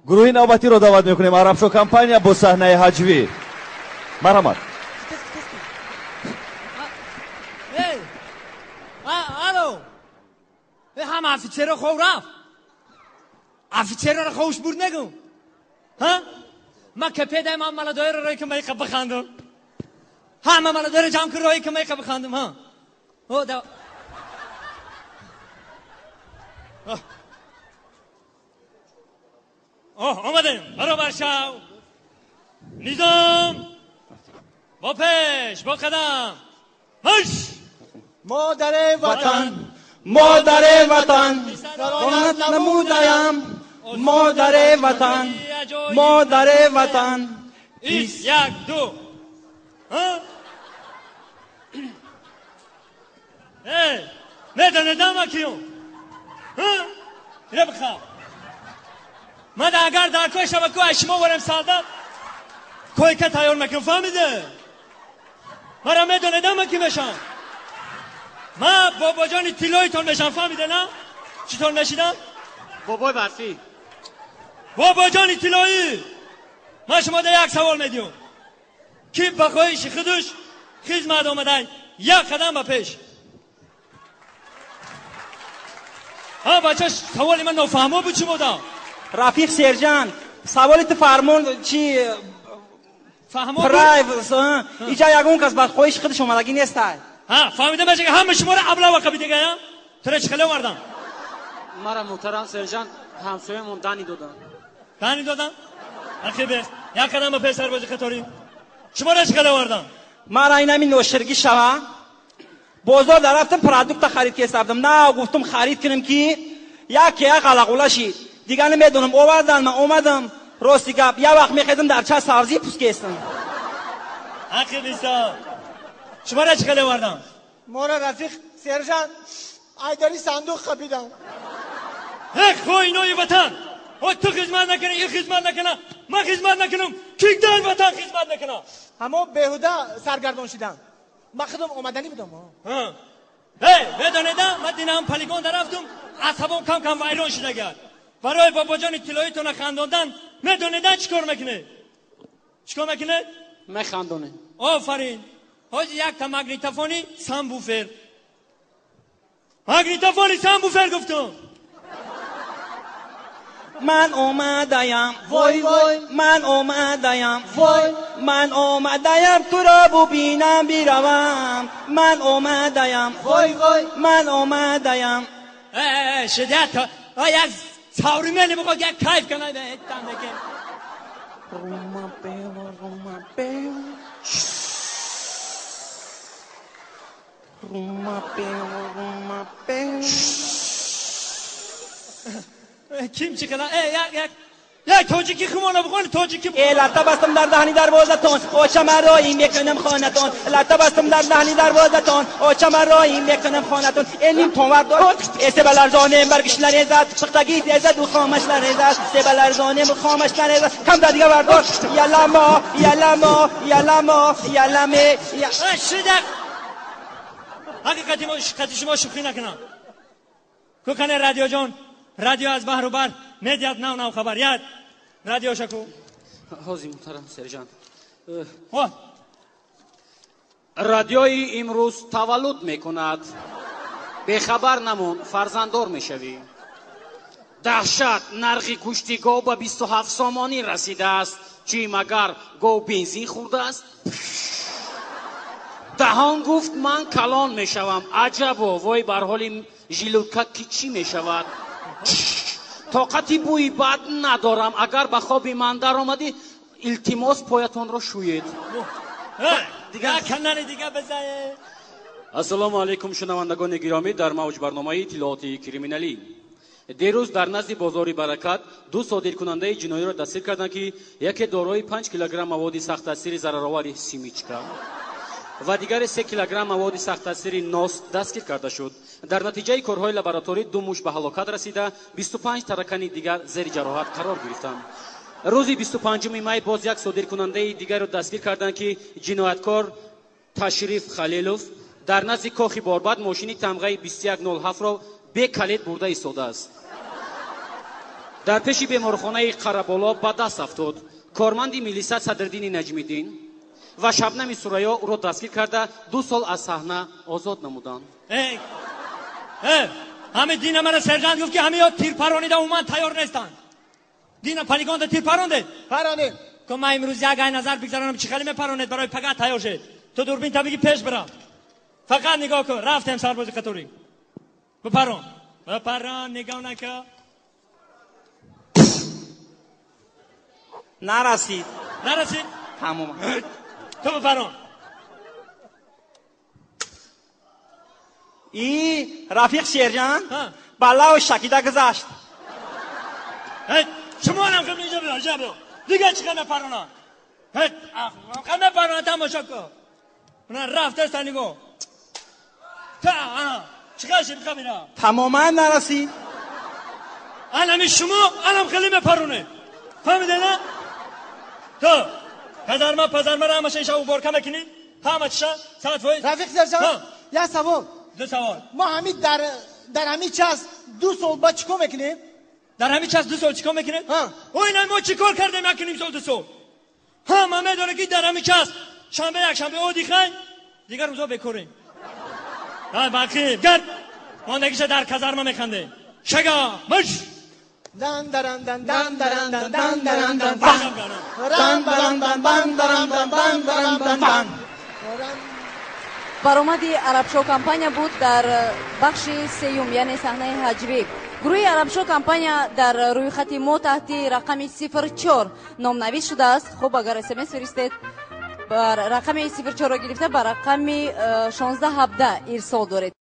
Гурӯҳи навбатиро даъват мекунем. Арабшо компания бо саҳнаи ҳаҷвӣ. Марҳамат. Алло, ҳама офитсерро хов рафт. Офитсерро ховш бурд нагум. Ма капедаем, ҳама маладоеро рои ки майқа бихандум. Ҳама маладоеро ҷамъ кун, рои ки майқа бихандум. Омадем. Баробар шав. Низом. Бо пеш, бо қадам. Марш! Модари ватан, модари ватан, саломат намудаям. Модари ватан, модари ватан. Як, ду. Медонедам акиюм. Ина бихаб. Ман агар дар кой шабаку аз шумо варем солдат койка тайёр мекунам, фаҳмиде? Мара медонедам ки мешам. Ман бобоҷони тиллоитон мешам, фаҳмиде на? Читон мешидам? Бобои барфӣ. Бобоҷони тиллоӣ. Ман шумо да як савол медиҳам. Ки ба хоҳиши худаш хизмат омадай, як қадам ба пеш. Ҳа бача, саволи ман нофаҳмо буд шумо да? Рафиқ сержант, саволи ту фармон чи фаҳмо? Прайв, иҷа ягон кас ба хоҳиши худаш омадагӣ нестай. Ҳа, фаҳмида меша ки ҳама шуморо аблава қабидагая? Тура чӣ хеле овардам? Мара муҳтарам сержант ҳамсоямон дани додан. Дани додан? Ақибе, як қадам ба пеш сарбози қаторӣ. Шуморо чӣ хеле овардам? Мара инами ноширгӣ шава. Бозор дарафтам, продукта харид кесабдам. На, гуфтум харид кунам ки яке як ғалағула шид. Дигар намедонам, овардан, ман омадам. Рости гап, як вақт мехезам дар ча сабзӣ пӯст кестам. Ақибиса. Шуморо чӣ хеле овардам? Мора рафиқ сержант айдари сандуқ қапидам. Эх, хоинои ватан! О, ту хизмат накунӣ, ин хизмат накуна, ман хизмат накунам, ки дар ватан хизмат накуна? Ҳамо беҳуда саргардон шидам. Ман худам омаданӣ будам. Эй, медонедам, ман динам полигон дарафтум, асабом кам-кам вайрон шидагар. Барои бобоҷони тиллоитона хандондан, медонедан чӣ кор мекунед? Чӣ кор мекунед? Механдонем. Офарин. Ҳоҷи якта магнитофони самбуфер. Магнитофони самбуфер гуфтум. Ман омадаям, вой вой, ман омадаям, вой, ман омадаям туро бубинам биравам. Ман омадаям, вой вой, ман омадаям. Шидят, як современный биход як кайф кунад. Рума пева, рума пева. Рума пева, рума пева. Ким чӣ кала? Як як як тоҷикӣ хумона бихони, тоҷикӣ. Латта бастам дар даҳни дарвозатон, очама роӣ мекунам хонатон. Латта бастам дар даҳни дарвозатон, очама роӣ мекунам хонатон. Ним тонвар дор, себаларзонем баргиш нарезад, пухтагӣ резад у хомаш нарезад. Себаларзонем хомаш нарезад. Кам да дига бардор. Яламо, яламо, яламо, яламе. Шидак. Ҳақиқати мо қати шумо шӯхӣ накунам. Кукане радиоҷон, радио аз баҳру бар медиҳад нав нав хабар. Яд радио шаку. Ҳозир муҳтарам сержант. Радиои имрӯз таваллуд мекунад. Бехабар намон, фарзанддор мешавӣ. Даҳшат, нархи гӯшти гов ба 27 сомонӣ расидааст. Чӣ магар гов бензин хӯрдааст? Даҳон гуфт ман калон мешавам. Аҷабо, вой бар ҳоли жилутка ки чӣ мешавад? Тоқати бӯи бад надорам. Агар ба хоби ман даромадӣ, илтимос поятонро шӯед. Канали дига бизае. Ассалому алайкум, шунавандагони гиромӣ, дар мавҷ барномаи иттилооти криминалӣ. Дирӯз дар назди бозори Баракат ду содиркунандаи ҷиноиро дастгир карданд, ки яке дорои 5 килограмм маводи сахттаъсири зараровари симичка ва дигаре 3 килограмм маводи сахттаъсири нос дастгир карда шуд. Дар натиҷаи корҳои лабораторӣ ду муш ба ҳалокат расида, 25 таракани дигар зери ҷароҳат қарор гирифтанд. Рӯзи 25 май боз як содиркунандаи дигарро дастгир карданд, ки ҷинояткор Ташриф Халилов дар назди кохи Борбад мошини тамғаи 2107-ро бекалид бурда истодааст. Дар пеши беморхонаи Қараболо ба даст афтод. Корманди милиса Садриддини Наҷмиддин ва Шабнами Сурайё ӯро дастгир карда 2 сол аз саҳна озод намуданд. Ҳамин дина мана сержант гуфт, ки ҳамин ё тир паронида умуман тайёр нестанд. Дина полигонда тир парондед? Паронем. Ко ман имрӯз як ай назар бигзаронам, чӣ хеле мепаронед, барои пага тайёр шед. Ту дурбин та биги пеш бира. Фақат нигоҳ кун, рафтем сарбози қаторӣ. Бипарон. Бипарон, нигоҳ накун. Нарасид. Нарасид? Тамом. Ту бипарон. И рафиқ сержант баллао шакида гузашт. Шумо ҳам инҷа биё, инҷа биё. Дига чӣ қадар паронанд? Қадар паронанд, тамошо кун. Мана рафтаста нигоҳ. Та, ана, чӣ қадар шид қабина? Тамоман нарасид. Анами шумо, анам хеле мепаронед. Фаҳмиде на? Ту, казарма, пазарма ҳамаша иша уборка мекунӣ? Ҳама чиша? 100%. Рафиқ сержант, як савол. Ду савол. Мо ҳамин дар ҳамин час 2 сол ба чӣ кор мекунем? Дар ҳамин час 2 сол чӣ кор мекунем? Ой, на мо чӣ кор кардем 1.5 сол 2 сол? Ҳама медонад, ки дар ҳамин час шанбе, якшанбе одихай, дигар рӯзо бекорем. Ай, бақи, гард! Мондагиша дар казарма механдем. Шага, муш! Дан даран дан дан даран дан дан даран дан бан. Ран баран бан бан даран бан бан даран бан бан. Баромади Арабшоу компания буд дар бахши сеюм, яъне саҳнаи ҳаҷвӣ. Гурӯҳи Арабшоу компания дар рӯйхати мо таҳти рақами 04 номнавис шудааст. Хуб, агар смс фиристед, рақами 04-ро гирифта ба рақами 1617 ирсол доред.